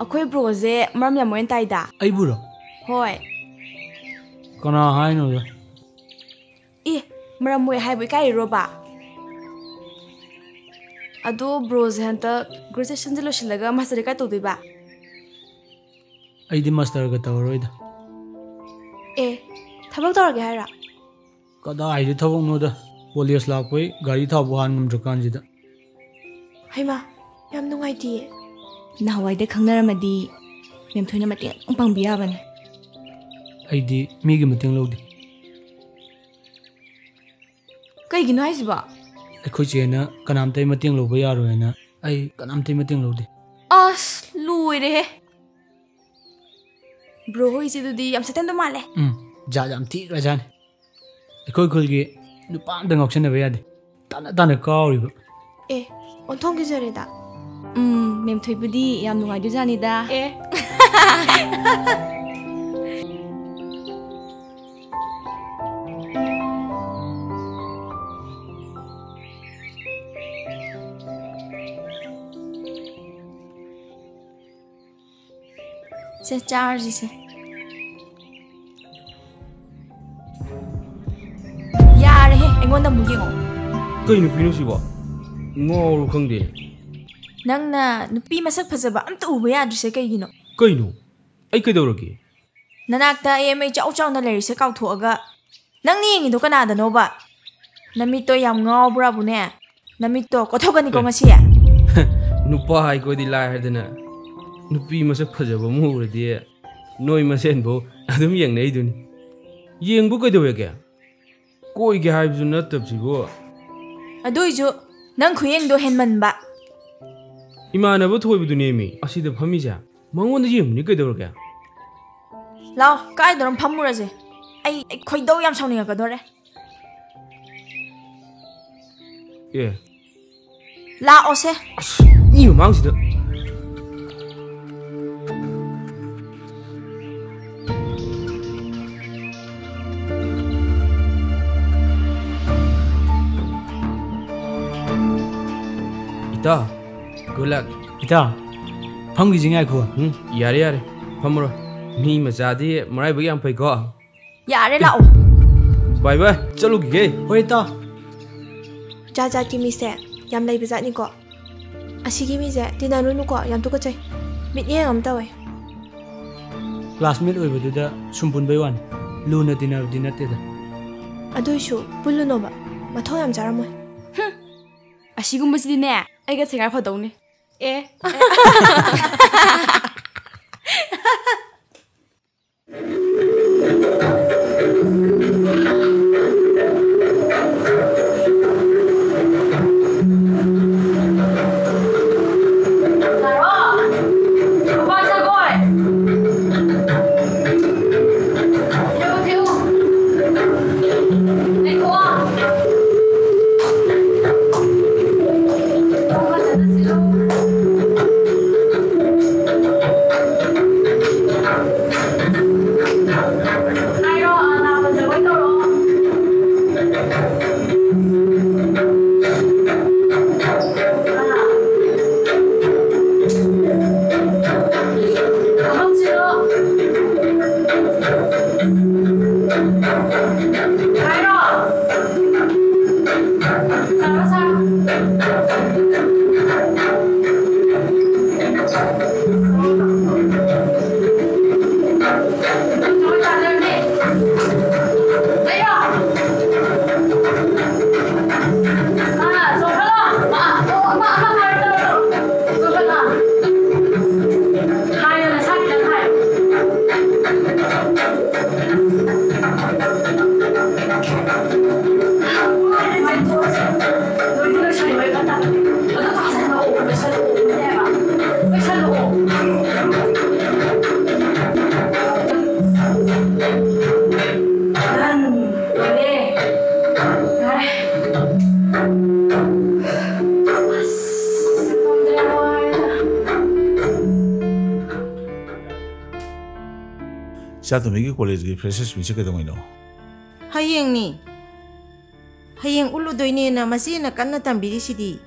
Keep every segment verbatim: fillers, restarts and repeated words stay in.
ꯑꯩꯈꯣꯏ ꯕ꯭ꯔꯣꯁꯦ ꯃꯔꯝ ꯌꯥꯝ ꯃꯣꯏꯅ ꯇꯥꯏꯗ꯫ ꯑꯩꯕꯨꯔꯣ? ꯍꯣꯏ꯫ ꯀꯅꯥ ꯍꯥꯏꯅꯣꯗ? ꯑꯦ, ꯃꯔꯝ ꯃꯣꯏ ꯍꯥꯏꯕꯨ ꯏꯀꯥꯏꯔꯤꯔꯣꯕ? ꯑꯗꯣ ꯕ꯭ꯔꯣꯁꯦ ꯍꯟꯗꯛ ꯒ꯭ꯔꯦꯖꯨꯑꯦꯁꯟꯁꯦ ꯂꯣꯏꯁꯤꯜꯂꯒ ꯃꯥꯁꯇꯔꯗꯤ ꯀꯥꯏ ꯇꯧꯗꯣꯏꯕ? ꯑꯩꯗꯤ ꯃꯥꯁꯇꯔꯒ ꯇꯧꯔꯔꯣꯏꯗ꯫ ꯑꯦ, ꯊꯕꯛ ꯇꯧꯔꯒꯦ ꯍꯥꯏꯔꯣ? ꯀꯗꯥꯏꯗ ꯊꯕꯛꯅꯣꯗ? ꯀꯣꯂꯦꯖ ꯂꯥꯛꯄꯩ ꯒꯥꯔꯤ ꯊꯥꯎꯕꯨ ꯍꯥꯟ ꯉꯝꯗ꯭ꯔꯀꯥꯟꯁꯤꯗ꯫ ꯍꯩꯃꯥ, ꯌꯥꯝ ꯅꯨꯡꯉꯥꯏꯇꯤꯌꯦ꯫ ꯅꯍꯥꯟꯋꯥꯏꯗ ꯈꯪꯅꯔꯝꯃꯗꯤ ꯃꯦꯝꯊꯣꯏꯅ ꯃꯇꯦꯡ ꯑꯗꯨꯝ ꯄꯥꯡꯕꯤ ꯌꯥꯕꯅꯦ꯫ ꯑꯩꯗꯤ ꯃꯤꯒꯤ ꯃꯇꯦꯡ ꯂꯧꯗꯦ꯫ ꯀꯩꯒꯤꯅꯣ ꯍꯥꯏꯁꯤꯕꯣ? ꯑꯩꯈꯣꯏ ꯆꯦꯅ ꯀꯅꯥꯝꯇꯩ ꯃꯇꯦꯡ ꯂꯧꯕ ꯌꯥꯔꯣꯏꯅ ꯑꯩ ꯀꯅꯥꯝꯇꯩ ꯃꯇꯦꯡ ꯂꯧꯗꯦ꯫ ꯑꯁ, ꯂꯣꯏꯔꯦꯍꯦ꯫ ꯕ꯭ꯔꯣ ꯍꯣꯏ ꯏꯆꯦꯗꯨꯗꯤ ꯌꯥꯝ ꯁꯦꯇꯟꯗꯣ ꯃꯥꯜꯂꯦ꯫ ꯎꯝ, ꯖꯥꯠ ꯌꯥꯝ ꯊꯤꯈ꯭ꯔꯖꯥꯠꯅꯤ꯫ ꯑꯩꯈꯣꯏ ꯈꯨꯜꯒꯤ ꯅꯨꯄꯥ ꯑꯝꯇ ꯉꯥꯎꯁꯟꯅꯕ ꯌꯥꯗꯦ꯫ ꯇꯥꯅ ꯇꯥꯅ ꯀꯥꯎꯔꯤꯕ꯫ ꯑꯦ, ꯑꯣꯟꯊꯣꯛꯈꯤꯖꯔꯦꯗ꯫ ꯎꯝ, ꯃꯦꯝꯊꯣꯏꯕꯨꯗꯤ ꯌꯥꯝ ꯅꯨꯡꯉꯥꯏꯗꯣꯏꯖꯥꯠꯅꯤꯗ꯫ ꯑꯦ꯫ ꯁꯦ, ꯆꯥꯔꯁꯤꯁꯦ꯫ ꯌꯥꯔꯦꯍꯦ, ꯑꯩꯉꯣꯟꯗ ꯑꯃꯨꯛ ꯌꯦꯡꯉꯣ꯫ ꯀꯩ ꯅꯨꯄꯤꯅꯣ ꯁꯤꯕꯣ? ꯉꯥꯎꯔꯣ ꯈꯪꯗꯦ꯫ ꯅꯪꯅ ꯅꯨꯄꯤ ꯃꯁꯛ ꯐꯖꯕ ꯑꯝꯇ ꯎꯕ ꯌꯥꯗ꯭ꯔꯤꯁꯦ ꯀꯩꯒꯤꯅꯣ? ꯀꯩꯅꯣ? ꯑꯩ ꯀꯩꯗꯧꯔꯒꯦ? ꯅꯅꯥꯛꯇ ꯑꯦꯝ ꯑꯩ ꯆꯥꯎ ꯆꯥꯎꯅ ꯂꯩꯔꯤꯁꯦ ꯀꯥꯎꯊꯣꯛꯑꯒ ꯅꯪꯅ ꯌꯦꯡꯉꯤꯗꯣ ꯀꯅꯥꯗꯅꯣꯕ? ꯅꯃꯤꯠꯇꯣ ꯌꯥꯝ ꯉꯥꯎꯕ꯭ꯔꯥꯕꯨꯅꯦ? ꯅꯃꯤꯠꯇꯣ ꯀꯣꯠꯊꯣꯛꯀꯅꯤꯀꯣ ꯑꯦ꯫ ꯉꯁꯤ꯫ ꯅꯨꯄꯥ ꯍꯥꯏꯈꯣꯏꯗꯤ ꯂꯥꯏꯔꯗꯅ ꯅꯨꯄꯤ ꯃꯁꯛ ꯐꯖꯕ ꯑꯃ ꯎꯔꯗꯤ ꯅꯣꯏ ꯃꯁꯦꯟꯕꯨ ꯑꯗꯨꯝ ꯌꯦꯡꯅꯩꯗꯨꯅꯤ꯫ ꯌꯦꯡꯕꯨ ꯀꯩꯗꯧꯋꯦꯒꯦ? ꯀꯣꯏꯒꯦ ꯍꯥꯏꯕꯁꯨ ꯅꯠꯇꯕꯁꯤꯕꯨ꯫ ꯑꯗꯨꯏꯁꯨ ꯅꯪ ꯈꯨꯌꯦꯡꯗꯣ ꯍꯦꯟꯃꯟꯕ꯫ ꯏꯃꯥꯟꯅꯕ ꯊꯣꯏꯕꯗꯨꯅꯦꯃꯤ ꯑꯁꯤꯗ ꯐꯝꯃꯤꯁꯦ꯫ ꯃꯉꯣꯟꯗ ꯌꯦꯡꯕꯅꯤ ꯀꯩꯗꯧꯔꯒꯦ? ꯂꯥꯎ, ꯀꯥꯏꯗꯅꯣ ꯐꯝꯃꯨꯔꯁꯦ꯫ ꯑꯩ, ꯑꯩ ꯈꯣꯏꯗꯧ ꯌꯥꯝ ꯁꯥꯎꯅꯤꯡꯉꯛꯀꯗꯣꯔꯦ꯫ ꯑꯦ꯫ ꯂꯥꯛꯑꯣꯁꯦ꯫ ꯑꯁ, ꯃꯤ ꯃꯃꯥꯡꯁꯤꯗ꯫ ꯏꯇꯥ, good luck. ꯏꯇꯥ꯫ ꯐꯝꯈꯤꯁꯤ ꯉꯥꯏꯈꯣ꯫ ꯎꯝ, ꯌꯥꯔꯦ, ꯌꯥꯔꯦ꯫ ꯐꯝꯃꯔꯣꯏ꯫ ꯃꯤ ꯃꯆꯥꯗꯤ ꯃꯔꯥꯏꯕꯛ ꯌꯥꯝ ꯐꯩꯀꯣ꯫ ꯌꯥꯔꯦ, ꯂꯥꯛꯑꯣ꯫ ꯕꯥꯏ ꯕꯥꯏ, ꯆꯠꯂꯨꯈꯤꯒꯦ꯫ ꯍꯣꯏ, ꯏꯇꯥꯎ꯫ ꯖꯥꯠ ꯖꯥꯠꯀꯤ ꯃꯤꯁꯦ ꯌꯥꯝ ꯂꯩꯕ ꯖꯥꯠꯅꯤꯀꯣ꯫ ꯑꯁꯤꯒꯤ ꯃꯤꯁꯦ ꯇꯤꯟꯅꯔꯨꯅꯨꯀꯣ, ꯌꯥꯝ ꯇꯨꯀꯠꯆꯩ꯫ ꯃꯤꯠꯌꯦꯡ ꯑꯃ ꯇꯧꯋꯦ꯫ ꯀ꯭ꯂꯥꯁꯃꯦꯠ ꯑꯣꯏꯕꯗꯨꯗ ꯁꯨꯝ ꯄꯨꯟꯕꯩ ꯋꯥꯅꯤ꯫ ꯂꯨꯅ ꯇꯤꯟꯅꯕꯗꯤ ꯅꯠꯇꯦꯗ꯫ ꯑꯗꯨꯏꯁꯨ ꯄꯨꯜꯂꯨꯅꯣꯕ, ꯃꯊꯧ ꯌꯥꯝ ꯆꯥꯔꯝꯃꯣꯏ꯫ ꯍꯨꯝ꯫ ꯑꯁꯤꯒꯨꯝꯕꯁꯤꯗꯤꯅꯦ, ꯑꯩꯒ ꯊꯦꯡꯅꯔ ꯐꯗꯧꯅꯤ꯫ ꯑꯦ꯫ ꯏꯆꯥꯇꯣꯝꯕꯤꯒꯤ ꯀꯣꯂꯦꯖꯀꯤ ꯐ꯭ꯔꯦꯁꯔꯁ ꯃꯤꯠꯁꯦ ꯀꯩꯗꯧꯉꯩꯅꯣ? ꯍꯌꯦꯡꯅꯤ꯫ ꯍꯌꯦꯡ ꯎꯠꯂꯨꯗꯣꯏꯅꯦꯅ ꯃꯆꯦꯅ ꯀꯟꯅ ꯇꯝꯕꯤꯔꯤꯁꯤꯗꯤ꯫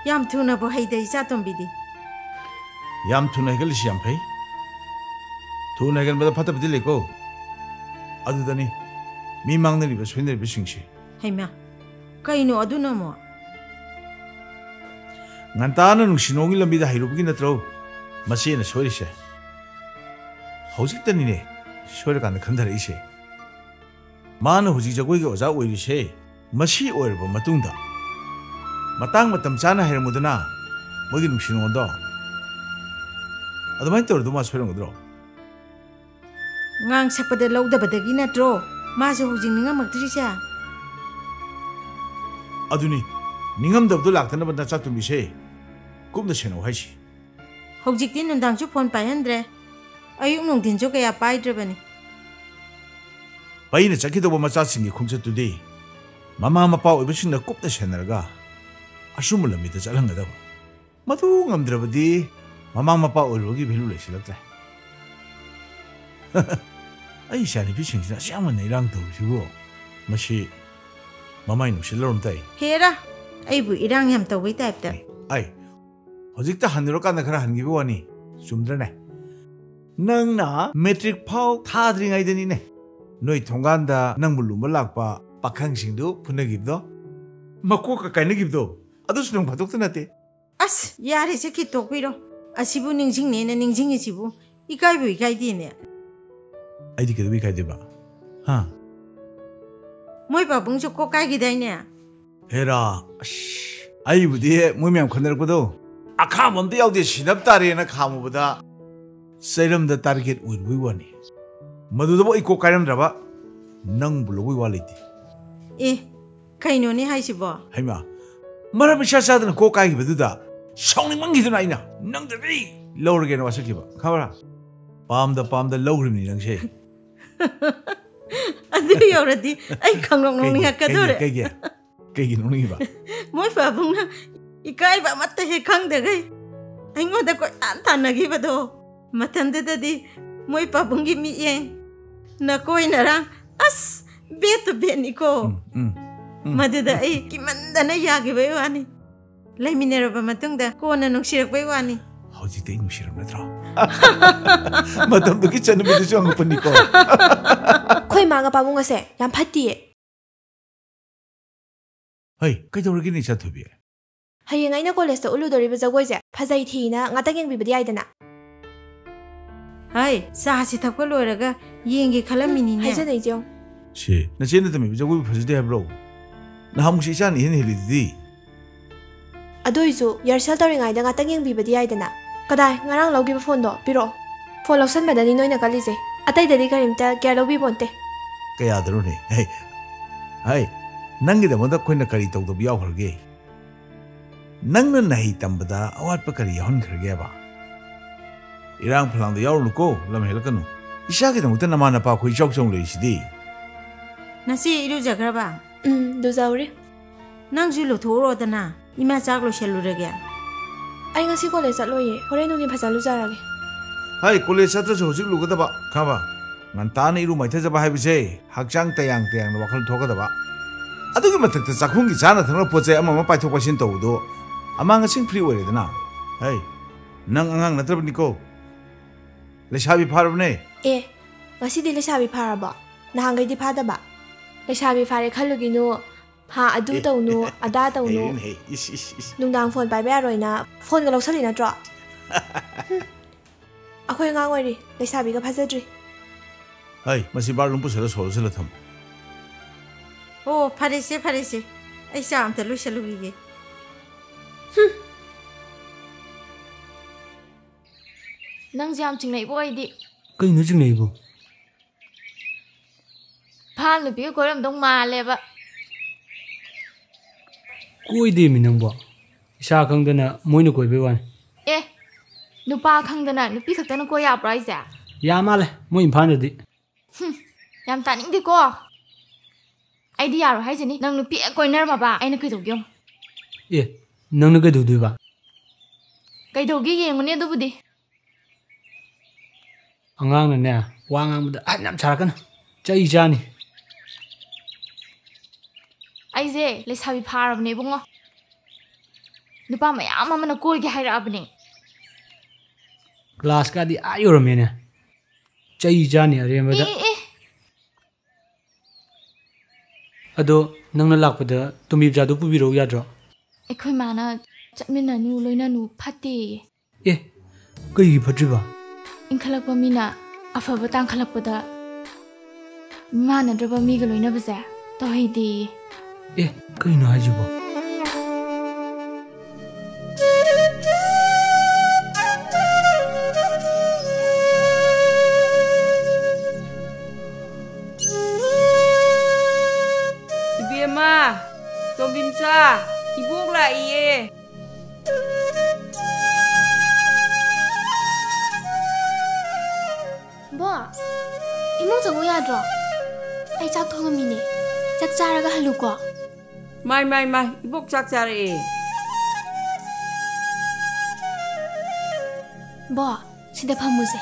ꯌꯥꯝ ꯊꯨꯅꯕꯨ ꯍꯩꯗ, ꯏꯆꯥꯇꯣꯝꯕꯤꯗꯤ꯫ ꯌꯥꯝ ꯊꯨꯅ ꯍꯩꯒꯠꯂꯤꯁꯤ ꯌꯥꯝ ꯐꯩ꯫ ꯊꯨꯅ ꯍꯩꯒꯠꯄꯗ ꯐꯠꯇꯕꯗꯤ ꯂꯩꯀꯣ꯫ ꯑꯗꯨꯗꯅꯤ ꯃꯤ ꯃꯥꯡꯅꯔꯤꯕ ꯁꯣꯏꯅꯔꯤꯕꯁꯤꯡꯁꯦ꯫ ꯍꯩꯃꯥ, ꯀꯩꯅꯣ ꯑꯗꯨꯅ ꯑꯃꯨꯛ? ꯉꯟꯇꯥꯅ ꯅꯨꯡꯁꯤ ꯅꯨꯡꯉꯣꯟꯒꯤ ꯂꯝꯕꯤꯗ ꯍꯩꯔꯨꯕꯒꯤ ꯅꯠꯇ꯭ꯔꯣ ꯃꯆꯦꯅ ꯁꯣꯏꯔꯤꯁꯦ? ꯍꯧꯖꯤꯛꯇꯅꯤꯅꯦ ꯁꯣꯏꯔꯀꯥꯟꯗ ꯈꯟꯊꯔꯛꯏꯁꯦ꯫ ꯃꯥꯅ ꯍꯧꯖꯤꯛ ꯖꯒꯣꯏꯒꯤ ꯑꯣꯖꯥ ꯑꯣꯏꯔꯤꯁꯦ ꯃꯁꯤ ꯑꯣꯏꯔꯕ ꯃꯇꯨꯡꯗ ꯃꯇꯥꯡ ꯃꯇꯝ ꯆꯥꯅ ꯍꯩꯔꯝꯃꯨꯗꯅ ꯃꯣꯏꯒꯤ ꯅꯨꯡꯁꯤ ꯅꯨꯡꯉꯣꯟꯗꯣ꯫ ꯑꯗꯨꯃꯥꯏꯅ ꯇꯧꯔꯗꯤ ꯃꯥ ꯁꯣꯏꯔꯝꯒꯗ꯭ꯔꯣ? ꯉꯥꯡ ꯁꯛꯄꯗ ꯂꯧꯗꯕꯗꯒꯤ ꯅꯠꯇ꯭ꯔꯣ ꯃꯥꯁꯨ ꯍꯧꯖꯤꯛ ꯅꯤꯡꯉꯝꯃꯛꯇ꯭ꯔꯤꯁꯦ? ꯑꯗꯨꯅꯤ, ꯅꯤꯡꯉꯝꯗꯕꯗꯣ ꯂꯥꯛꯇꯅꯕ ꯅꯆꯥ ꯇꯨꯝꯕꯤꯁꯦ ꯀꯨꯞꯅ ꯁꯦꯟꯅꯧ ꯍꯥꯏꯁꯤ꯫ ꯍꯧꯖꯤꯛꯇꯤ ꯅꯨꯡꯗꯥꯡꯁꯨ ꯐꯣꯟ ꯄꯥꯏꯍꯟꯗ꯭ꯔꯦ, ꯑꯌꯨꯛ ꯅꯨꯡꯊꯤꯟꯁꯨ ꯀꯌꯥ ꯄꯥꯏꯗ꯭ꯔꯕꯅꯤ꯫ ꯄꯩꯅ ꯆꯠꯈꯤꯗꯧꯕ ꯃꯆꯥꯁꯤꯡꯒꯤ ꯈꯣꯡꯆꯠꯇꯨꯗꯤ ꯃꯃꯥ ꯃꯄꯥ ꯑꯣꯏꯕꯁꯤꯡꯅ ꯀꯨꯞꯅ ꯁꯦꯟꯅꯔꯒ ꯑꯆꯨꯝꯕ ꯂꯝꯕꯤꯗ ꯆꯠꯍꯟꯒꯗꯕ꯫ ꯃꯗꯨ ꯉꯝꯗ꯭ꯔꯕꯗꯤ ꯃꯃꯥ ꯃꯄꯥ ꯑꯣꯏꯔꯨꯕꯒꯤ ꯚꯦꯂꯨ ꯂꯩꯁꯤꯜꯂꯛꯇ꯭ꯔꯦ꯫ ꯑꯩ ꯏꯆꯥꯅꯨꯄꯤꯁꯤꯡꯁꯤꯅ ꯑꯁꯨꯛ ꯌꯥꯝꯅ ꯏꯔꯥꯡ ꯇꯧꯔꯤꯁꯤꯕꯨ, ꯃꯁꯤ ꯃꯃꯥꯏ ꯅꯨꯡꯁꯤꯠ ꯂꯧꯔꯝ ꯇꯥꯏ꯫ ꯍꯦꯔꯥ, ꯑꯩꯕꯨ ꯏꯔꯥꯡ ꯌꯥꯝ ꯇꯧꯕꯩ ꯇꯥꯏꯞꯇ꯫ ꯑꯩ ꯍꯧꯖꯤꯛꯇ ꯍꯟꯅꯨꯔꯀꯥꯟꯗ ꯈꯔ ꯍꯟꯈꯤꯕ ꯋꯥꯅꯤ, ꯆꯨꯝꯗ꯭ꯔꯅꯦ? ꯅꯪꯅ ꯃꯦꯇ꯭ꯔꯤꯛ ꯐꯥꯎ ꯊꯥꯗ꯭ꯔꯤꯉꯩꯗꯅꯤꯅꯦ ꯅꯣꯏ ꯊꯣꯡꯒꯥꯟꯗ ꯅꯪꯕꯨ ꯂꯨꯝꯕ ꯂꯥꯛꯄ ꯄꯥꯈꯪꯁꯤꯡꯗꯨ ꯐꯨꯅꯈꯤꯕꯗꯣ, ꯃꯀꯣꯛꯀ ꯀꯥꯏꯅꯈꯤꯕꯗꯣ, ꯑꯗꯨꯁꯨ ꯅꯣꯡ ꯐꯥꯗꯣꯛꯇ ꯅꯠꯇꯦ꯫ ꯑꯁ, ꯌꯥꯔꯦꯁꯦ, ꯈꯤꯇꯣꯛꯄꯤꯔꯣ꯫ ꯑꯁꯤꯕꯨ ꯅꯤꯡꯁꯤꯡꯅꯦꯅ ꯅꯤꯡꯁꯤꯡꯉꯤꯁꯤꯕꯨ ꯏꯀꯥꯏꯕꯨ ꯏꯀꯥꯏꯗꯦꯅꯦ꯫ ꯑꯩꯗꯤ ꯀꯩꯗꯧꯕꯩ ꯏꯀꯥꯏꯗꯣꯏꯕ? ꯍꯥ? ꯃꯣꯏ ꯄꯥꯕꯨꯡꯁꯨ ꯀꯣꯛ ꯀꯥꯏꯈꯤꯗꯥꯏꯅꯦ? ꯍꯦꯔꯥ, ꯑꯁ, ꯑꯩꯕꯨꯗꯤ ꯃꯣꯏ ꯃꯌꯥꯝ ꯈꯟꯅꯔꯛꯄꯗꯣ ꯑꯈꯥꯝꯕ ꯑꯝꯇ ꯌꯥꯎꯗꯦ, ꯁꯤꯅꯕ ꯇꯥꯔꯦꯅ ꯈꯥꯝꯃꯨꯕꯗ ꯆꯩꯔꯝꯗ ꯇꯥꯔꯒꯦꯠ ꯑꯣꯏꯔꯨꯕꯩ ꯋꯥꯅꯤ꯫ ꯃꯗꯨꯗꯕꯨ ꯑꯩ ꯀꯣꯛ ꯀꯥꯏꯔꯝꯗ꯭ꯔꯕ? ꯅꯪꯕꯨ ꯂꯧꯕꯩ ꯋꯥ ꯂꯩꯇꯦ꯫ ꯑꯦ, ꯀꯩꯅꯣꯅꯦ ꯍꯥꯏꯁꯤꯕꯣ? ꯍꯩꯃꯥ, ꯃꯔꯝ ꯏꯆꯥ ꯆꯥꯗꯅ ꯀꯣꯛ ꯀꯥꯏꯈꯤꯕꯗꯨꯗ ꯁꯥꯎꯅꯤꯡꯃꯟꯈꯤꯗꯨꯅ ꯑꯩꯅ ꯅꯪꯗꯗꯤ ꯂꯧꯔꯒꯦꯅ ꯋꯥꯁꯛꯈꯤꯕ, ꯈꯪꯕ꯭ꯔꯥ? ꯄꯥꯝꯗ ꯄꯥꯝꯗ ꯂꯧꯈ꯭ꯔꯤꯕꯅꯤ ꯅꯪꯁꯦ꯫ ꯑꯗꯨ ꯌꯧꯔꯗꯤ ꯑꯩ ꯈꯪꯅꯣꯛ ꯀꯩꯒꯤ? ꯅꯣꯛꯅꯤꯡꯉꯛꯀꯗꯧꯔꯦ꯫ ꯀꯩꯒꯤ? ꯀꯩꯒꯤ? ꯀꯩꯒꯤ ꯅꯣꯛꯅꯤꯡꯉꯤꯕ? ꯃꯣꯏ ꯄꯥꯕꯨꯡꯅ ꯏꯀꯥꯏꯕ ꯑꯃꯠꯇ ꯍꯦꯛ ꯈꯪꯗꯈꯩ ꯑꯩꯉꯣꯟꯗ ꯀꯣꯏꯇꯥꯟ ꯇꯥꯟꯅꯈꯤꯕꯗꯣ, ꯃꯇꯝꯗꯨꯗꯗꯤ ꯃꯣꯏ ꯄꯥꯕꯨꯡꯒꯤ ꯃꯤꯠꯌꯦꯡ ꯅꯀꯣꯏ ꯅꯔꯥꯡ, ꯑꯁ, ꯕꯦꯠꯇ ꯕꯦꯠꯅꯤꯀꯣ꯫ ꯎꯝ, ꯎꯝ, ꯎꯝ꯫ ꯃꯗꯨꯗ ꯑꯩ ꯀꯤꯃꯟꯗꯅ ꯌꯥꯈꯤꯕꯩ ꯋꯥꯅꯤ꯫ ꯂꯩꯃꯤꯟꯅꯔꯕ ꯃꯇꯨꯡꯗ ꯀꯣꯟꯅ ꯅꯨꯡꯁꯤꯔꯛꯄꯩ ꯋꯥꯅꯤ꯫ ꯍꯧꯖꯤꯛꯇꯤ ꯑꯩ ꯅꯨꯡꯁꯤꯔꯝ ꯅꯠꯇ꯭ꯔꯣ? ꯃꯇꯝꯗꯨꯒꯤ ꯆꯠꯅꯕꯤꯗꯨꯁꯨ ꯍꯪꯉꯛꯄꯅꯤꯀꯣ꯫ ꯑꯩꯈꯣꯏ ꯏꯃꯥꯒ ꯄꯥꯕꯨꯡ ꯑꯁꯦ ꯌꯥꯝ ꯐꯠꯇꯤꯌꯦ꯫ ꯍꯩ, ꯀꯩꯗꯧꯔꯒꯦꯅꯦ ꯏꯆꯥ ꯊꯣꯏꯕꯤ? ꯍꯌꯦꯡ ꯑꯩꯅ ꯀꯣꯂꯦꯖꯇ ꯎꯠꯂꯨꯗꯣꯔꯤꯕ ꯖꯒꯣꯏꯁꯦ ꯐꯖꯩ ꯊꯤꯅ ꯉꯥꯛꯇꯪ ꯌꯦꯡꯕꯤꯕꯗꯤ ꯌꯥꯏꯗꯅ꯫ ꯍꯥꯏ, ꯆꯥꯁꯤ ꯊꯛꯄ ꯂꯣꯏꯔꯒ ꯌꯦꯡꯒꯦ ꯈꯜꯂꯝꯃꯤꯅꯤꯅꯦ꯫ ꯍꯥꯏꯖꯅꯩꯁꯦ ꯌꯦꯡꯉꯨ꯫ ꯁꯤ, ꯅꯆꯦꯅ ꯇꯝꯕꯤꯕ ꯖꯒꯣꯏꯕꯨ ꯐꯖꯗꯦ ꯍꯥꯏꯕ꯭ꯔꯣ? ꯅꯍꯥꯟꯃꯨꯛꯁꯨ ꯏꯆꯥꯅ ꯏꯍꯦꯟ ꯍꯦꯜꯂꯤꯗꯨꯗꯤ꯫ ꯑꯗꯨꯏꯁꯨ ꯔꯤꯍꯔꯁꯦꯜ ꯇꯧꯔꯤꯉꯩꯗ ꯉꯥꯛꯇꯪ ꯌꯦꯡꯕꯤꯕꯗꯤ ꯌꯥꯏꯗꯅ꯫ ꯀꯗꯥꯏ, ꯉꯔꯥꯡ ꯂꯧꯈꯤꯕ ꯐꯣꯟꯗꯣ ꯄꯤꯔꯛꯑꯣ꯫ ꯐꯣꯟ ꯂꯧꯁꯟꯕꯗꯅꯤ ꯅꯣꯏꯅ ꯀꯜꯂꯤꯁꯦ꯫ ꯑꯇꯩꯗꯗꯤ ꯀꯔꯤꯝꯇ ꯀꯦꯌꯔ ꯂꯧꯕꯤꯕꯣꯟꯇꯦ꯫ ꯀꯌꯥꯗꯅꯣꯅꯦ? ꯍꯩ, ꯍꯩ, ꯅꯪꯒꯤꯗꯃꯛꯇ ꯑꯩꯈꯣꯏꯅ ꯀꯔꯤ ꯇꯧꯗꯕ ꯌꯥꯎꯈ꯭ꯔꯒꯦ? ꯅꯪꯅ ꯅꯍꯩ ꯇꯝꯕꯗ ꯑꯋꯥꯠꯄ ꯀꯔꯤ ꯌꯥꯎꯍꯟꯈ꯭ꯔꯒꯦꯕ? ꯏꯔꯥꯡ ꯐꯂꯥꯡꯗ ꯌꯥꯎꯔꯨꯅꯨꯀꯣ, ꯂꯝ ꯍꯦꯜꯂꯛꯀꯅꯨ꯫ ꯏꯆꯥꯒꯤꯗꯃꯛꯇ ꯅꯃꯥ ꯅꯄꯥ ꯑꯩꯈꯣꯏ ꯏꯆꯥꯎ ꯆꯥꯎꯅ ꯂꯩꯔꯤꯁꯤꯗꯤ꯫ ꯅꯆꯦ ꯏꯔꯨꯖꯈ꯭ꯔꯕ? ꯎꯝ, ꯂꯨꯖꯍꯧꯔꯤ꯫ ꯅꯪꯁꯨ ꯂꯨꯊꯣꯛꯎꯔꯣꯗꯅ, ꯏꯃꯥ ꯆꯥꯛ ꯂꯣꯏꯁꯜꯂꯨꯔꯒꯦ꯫ ꯑꯩ ꯉꯁꯤ ꯀꯣꯂꯦꯖ ꯆꯠꯂꯣꯏꯌꯦ, ꯍꯣꯔꯦꯟ ꯅꯨꯡꯊꯤꯟ ꯐꯖꯅ ꯂꯨꯖꯔꯒꯦ꯫ ꯍꯥꯏ, ꯀꯣꯂꯦꯖ ꯆꯠꯇ꯭ꯔꯁꯨ ꯍꯧꯖꯤꯛ ꯂꯨꯒꯗꯕ, ꯈꯪꯉꯕ? ꯉꯟꯇꯥꯅ ꯏꯔꯨ ꯃꯥꯏꯊꯖꯕ ꯍꯥꯏꯕꯁꯦ ꯍꯛꯆꯥꯡ ꯇꯌꯥꯡ ꯇꯌꯥꯡꯅ ꯋꯥꯈꯜ ꯊꯣꯛꯀꯗꯕ꯫ ꯑꯗꯨꯒꯤ ꯃꯊꯛꯇ ꯆꯥꯛꯈꯨꯝꯒꯤ ꯆꯥꯅ ꯊꯛꯅꯕ ꯄꯣꯠ ꯆꯩ ꯑꯃ ꯑꯃ ꯄꯥꯏꯊꯣꯛ ꯄꯥꯏꯁꯤꯟ ꯇꯧꯕꯗꯣ ꯑꯃꯥꯡ ꯑꯁꯤꯡ ꯐ꯭ꯔꯤ ꯑꯣꯏꯔꯦꯗꯅ꯫ ꯍꯩ, ꯅꯪ ꯑꯉꯥꯡ ꯅꯠꯇ꯭ꯔꯕꯅꯤꯀꯣ, ꯂꯩꯁꯥꯕꯤ ꯐꯥꯔꯕꯅꯦ꯫ ꯑꯦ, ꯉꯁꯤꯗꯤ ꯂꯩꯁꯥꯕꯤ ꯐꯥꯔꯕꯣ? ꯅꯍꯥꯟꯈꯩꯗꯤ ꯐꯥꯗꯕ꯫ ꯂꯩꯁꯥꯕꯤ ꯐꯥꯔꯦ ꯈꯜꯂꯨꯒꯤꯅꯨ꯫ ꯍꯥ, ꯑꯗꯨ ꯑꯦ, ꯇꯧꯅꯨ, ꯑꯗꯥ ꯇꯧꯅꯨ꯫ ꯍꯩꯔꯦꯅꯦ, ꯍꯩ, ꯏꯁ, ꯏꯁ, ꯏꯁ꯫ ꯅꯨꯡꯗꯥꯡ ꯐꯣꯟ ꯄꯥꯏꯕ ꯌꯥꯔꯣꯏꯅ ꯐꯣꯟꯒ ꯂꯧꯁꯜꯂꯤ ꯅꯠꯇ꯭ꯔꯣ? ꯍꯨꯝ꯫ ꯑꯩꯈꯣꯏ ꯑꯉꯥꯡ ꯑꯣꯏꯔꯤ, ꯂꯩꯁꯥꯕꯤꯒ ꯐꯥꯖꯗ꯭ꯔꯤ꯫ ꯍꯩ, ꯃꯁꯤ ꯕꯥꯠꯔꯨꯝ ꯄꯨꯁꯜꯂ ꯁꯣ ꯂꯣꯟꯁꯤꯜꯂ ꯊꯝꯃꯨ꯫ ꯑꯣ, ꯐꯔꯦꯁꯦ, ꯐꯔꯦꯁꯦ꯫ ꯑꯩ ꯆꯥ ꯑꯝꯇ ꯂꯣꯏꯁꯜꯂꯨꯈꯤꯒꯦ꯫ ꯍꯨꯝ꯫ ꯅꯪꯁꯦ ꯌꯥꯝ ꯆꯤꯡꯅꯩꯕꯣ ꯑꯩꯗꯤ꯫ ꯀꯩꯅꯣ ꯆꯤꯡꯅꯩꯕꯣ? ꯏꯝꯐꯥꯜ ꯅꯨꯄꯤꯒ ꯀꯣꯏꯔꯝꯗꯧ ꯃꯥꯜꯂꯦꯕ꯫ ꯀꯣꯏꯗꯦꯃꯤ ꯅꯪꯕꯣ꯫ ꯏꯁꯥ ꯈꯪꯗꯅ ꯃꯣꯏꯅ ꯀꯣꯏꯕꯩ ꯋꯥꯅꯤ꯫ ꯑꯦ, ꯅꯨꯄꯥ ꯈꯪꯗꯅ ꯅꯨꯄꯤ ꯈꯛꯇꯅ ꯀꯣꯏ ꯌꯥꯕ꯭ꯔꯣ ꯍꯥꯏꯁꯦ? ꯌꯥ ꯃꯥꯜꯂꯦ ꯃꯣꯏ ꯏꯝꯐꯥꯜꯗꯗꯤ꯫ ꯍꯨꯝ, ꯌꯥꯝ ꯇꯥꯅꯤꯡꯗꯦꯀꯣ꯫ ꯑꯩꯗꯤ ꯌꯥꯔꯣꯏ ꯍꯥꯏꯁꯤꯅꯤ꯫ ꯅꯪ ꯅꯨꯄꯤ ꯍꯦꯛ ꯀꯣꯏꯅꯔꯝꯃꯕ ꯑꯩꯅ ꯀꯩꯗꯧꯒꯦ ꯌꯦꯡꯉꯨ꯫ ꯑꯦ, ꯅꯪꯅ ꯀꯩꯗꯧꯗꯣꯏꯕ? ꯀꯩꯗꯧꯒꯦ ꯌꯦꯡꯉꯨꯅꯦ ꯑꯗꯨꯕꯨꯗꯤ꯫ ꯑꯉꯥꯡꯅꯅꯦ, ꯋꯥ ꯉꯥꯡꯕꯗ ꯑꯍꯟ ꯌꯥꯝ ꯁꯥꯔꯛꯀꯅꯨ꯫ ꯆꯩ ꯆꯥꯅꯤ꯫ ꯑꯩꯁꯦ ꯂꯩꯁꯥꯕꯤ ꯐꯥꯔꯕꯅꯦ ꯏꯕꯨꯡꯉꯣ꯫ ꯅꯨꯄꯥ ꯃꯌꯥꯝ ꯑꯃꯅ ꯀꯣꯏꯒꯦ ꯍꯥꯏꯔꯛꯑꯕꯅꯦ꯫ ꯀ꯭ꯂꯥꯁꯀꯗꯤ ꯑꯥ ꯌꯧꯔꯝꯃꯦꯅꯦ꯫ ꯆꯩ ꯆꯥꯅꯤ ꯑꯔꯦꯝꯕꯗ꯫ ꯑꯦ, ꯑꯦ, ꯑꯦ꯫ ꯑꯗꯣ ꯅꯪꯅ ꯂꯥꯛꯄꯗ ꯇꯣꯝꯕꯤ ꯃꯆꯥꯗꯣ ꯄꯨꯕꯤꯔꯛꯎ ꯌꯥꯗ꯭ꯔꯣ? ꯑꯩꯈꯣꯏ ꯃꯥꯅ ꯆꯠꯃꯤꯟꯅꯅꯨ, ꯂꯣꯏꯅꯅꯨ, ꯐꯠꯇꯦꯌꯦ꯫ ꯑꯦ, ꯀꯩꯒꯤ ꯐꯠꯇ꯭ꯔꯤꯕ? ꯏꯟꯈꯠꯂꯛꯄ ꯃꯤꯅ ꯑꯐꯕ ꯇꯥꯡꯈꯠꯂꯛꯄꯗ ꯃꯥꯟꯅꯗ꯭ꯔꯕ ꯃꯤꯒ ꯂꯣꯏꯅꯕꯁꯦ ꯇꯧꯍꯩꯗꯦꯌꯦ꯫ ꯑꯦ, ꯀꯩꯅꯣ ꯍꯥꯏꯁꯤꯕꯣ? ꯏꯕꯦꯝꯃ, ꯇꯣꯝꯕꯤꯝꯆꯥ, ꯏꯕꯣꯛ ꯂꯥꯛꯏꯌꯦ꯫ ꯕꯣ, ꯏꯃꯨꯡ ꯆꯪꯉꯨ ꯌꯥꯗ꯭ꯔꯣ? ꯑꯩ ꯆꯥꯛ ꯊꯣꯡꯉꯝꯃꯤꯅꯦ꯫ ꯆꯥꯛ ꯆꯥꯔꯒ ꯍꯜꯂꯨꯀꯣ꯫ ꯃꯥꯏ, ꯃꯥꯏ, ꯃꯥꯏ, ꯏꯕꯣꯛ ꯆꯥꯛ ꯆꯥꯔꯛꯑꯦ꯫ ꯕꯣ, ꯁꯤꯗ ꯐꯝꯃꯨꯁꯦ꯫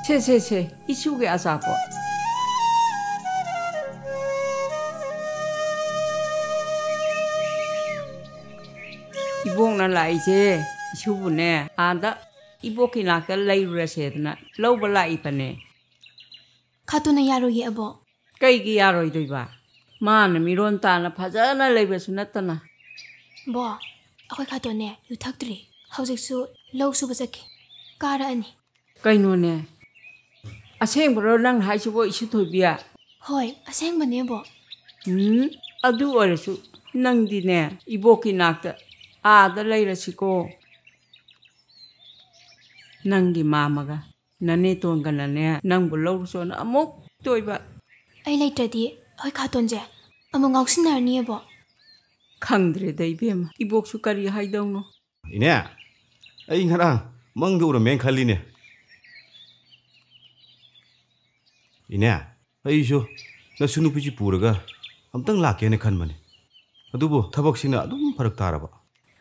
ꯁꯦ, ꯁꯦ, ꯁꯦ, ꯏꯁꯨꯒꯤ ꯑꯆꯥꯄꯣꯠ꯫ ꯏꯕꯣꯛꯅ ꯂꯥꯛꯏꯁꯦ, ꯏꯁꯨꯕꯨꯅꯦ, ꯑꯥꯗ ꯏꯕꯣꯛꯀꯤ ꯅꯥꯛꯇ ꯂꯩꯔꯨꯔꯁꯦꯗꯅ ꯂꯧꯕ ꯂꯥꯛꯏꯕꯅꯦ꯫ ꯈꯥꯇꯣꯟꯅ ꯌꯥꯔꯣꯏꯌꯦ, ꯑꯕꯣꯛ꯫ ꯀꯩꯒꯤ ꯌꯥꯔꯣꯏꯗꯣꯏꯕ? ꯃꯥꯅ ꯃꯤꯔꯣꯟ ꯇꯥꯅ ꯐꯖꯅ ꯂꯩꯕꯁꯨ ꯅꯠꯇꯅ꯫ ꯕꯣ, ꯑꯩꯈꯣꯏ ꯈꯥꯇꯣꯟꯅꯦ ꯌꯨ ꯊꯛꯇ꯭ꯔꯤ꯫ ꯍꯧꯖꯤꯛꯁꯨ ꯂꯧ ꯁꯨꯕ ꯆꯠꯈꯤ꯫ ꯀꯥꯔꯛꯑꯅꯤ꯫ ꯀꯩꯅꯣꯅꯦ? ꯑꯁꯦꯡꯕꯔꯣ ꯅꯪ ꯍꯥꯏꯁꯤꯕꯣ, ꯏꯁꯨ ꯊꯣꯏꯕꯤ? ꯍꯣꯏ, ꯑꯁꯦꯡꯕꯅꯦ, ꯕꯣ꯫ ꯎꯝ, ꯑꯗꯨ ꯑꯣꯏꯔꯁꯨ ꯅꯪꯗꯤꯅꯦ, ꯏꯕꯣꯛꯀꯤ ꯅꯥꯛꯇ ꯑꯥꯗ ꯂꯩꯔꯁꯤꯀꯣ꯫ ꯅꯪꯒꯤ ꯃꯥꯃꯒ ꯅꯅꯦꯇꯣꯟꯒꯅꯅꯦ, ꯅꯪꯕꯨ ꯂꯧꯔꯨꯆꯣꯅ ꯑꯃꯨꯛ ꯇꯣꯏꯕ꯫ ꯑꯩ ꯂꯩꯇ꯭ꯔꯗꯤ ꯑꯩꯈꯣꯏ ꯈꯥꯇꯣꯟꯁꯦ ꯑꯃꯨꯛ ꯉꯥꯎꯁꯤꯟꯅꯔꯅꯤꯌꯦ, ꯕꯣ꯫ ꯈꯪꯗ꯭ꯔꯦꯗ ꯏꯕꯦꯝꯃ, ꯏꯕꯣꯛꯁꯨ ꯀꯔꯤ ꯍꯥꯏꯗꯧꯅꯣ꯫ ꯏꯅꯦ, ꯑꯩ ꯉꯔꯥꯡ ꯃꯪꯗ ꯎꯔꯝꯃꯦꯅ ꯈꯜꯂꯤꯅꯦ꯫ ꯏꯅꯦ, ꯑꯩꯁꯨ ꯅꯁꯨ ꯅꯨꯄꯤꯁꯤ ꯄꯨꯔꯒ ꯑꯝꯇꯪ ꯂꯥꯛꯀꯦꯅ ꯈꯟꯕꯅꯦ, ꯑꯗꯨꯕꯨ ꯊꯕꯛꯁꯤꯅ ꯑꯗꯨꯝ ꯐꯔꯛ ꯇꯥꯔꯕ꯫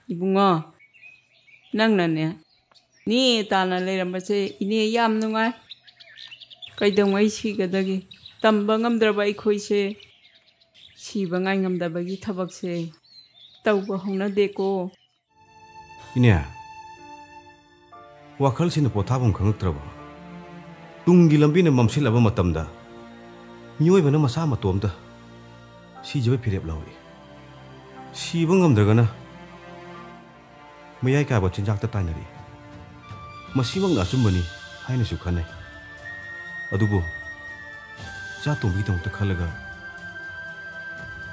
ꯏꯕꯨꯡꯉꯣ, ꯅꯪꯅꯅꯦ ꯅꯦ ꯇꯥꯅ ꯂꯩꯔꯝꯕꯁꯦ ꯏꯅꯦ ꯌꯥꯝ ꯅꯨꯡꯉꯥꯏ꯫ ꯀꯩꯗꯧꯉꯩ ꯁꯤꯒꯗꯒꯦ? ꯇꯝꯕ ꯉꯝꯗ꯭ꯔꯕ ꯑꯩꯈꯣꯏꯁꯦ ꯁꯤꯕ ꯉꯥꯏ ꯉꯝꯗꯕꯒꯤ ꯊꯕꯛꯁꯦ ꯇꯧꯕ ꯍꯧꯅꯗꯦꯀꯣ꯫ ꯏꯅꯦ, ꯋꯥꯈꯜꯁꯤꯅ ꯄꯣꯊꯥꯐꯝ ꯈꯪꯉꯛꯇ꯭ꯔꯕ, ꯇꯨꯡꯒꯤ ꯂꯝꯕꯤꯅ ꯃꯝꯁꯤꯜꯂꯕ ꯃꯇꯝꯗ ꯃꯤꯑꯣꯏꯕꯅ ꯃꯁꯥ ꯃꯇꯣꯝꯇ ꯁꯤꯖꯕ ꯐꯤꯔꯦꯞ ꯂꯧꯏ꯫ ꯁꯤꯕ ꯉꯝꯗ꯭ꯔꯒꯅ ꯃꯌꯥꯏ ꯀꯥꯕ ꯆꯤꯟꯖꯥꯛꯇ ꯇꯥꯏꯅꯔꯛꯏ꯫ ꯃꯁꯤꯃꯛꯅ ꯑꯆꯨꯝꯕꯅꯤ ꯍꯥꯏꯅꯁꯨ ꯈꯟꯅꯩ꯫ ꯑꯗꯨꯕꯨ ꯏꯆꯥ ꯇꯣꯝꯕꯤꯒꯤꯗꯃꯛꯇ ꯈꯜꯂꯒ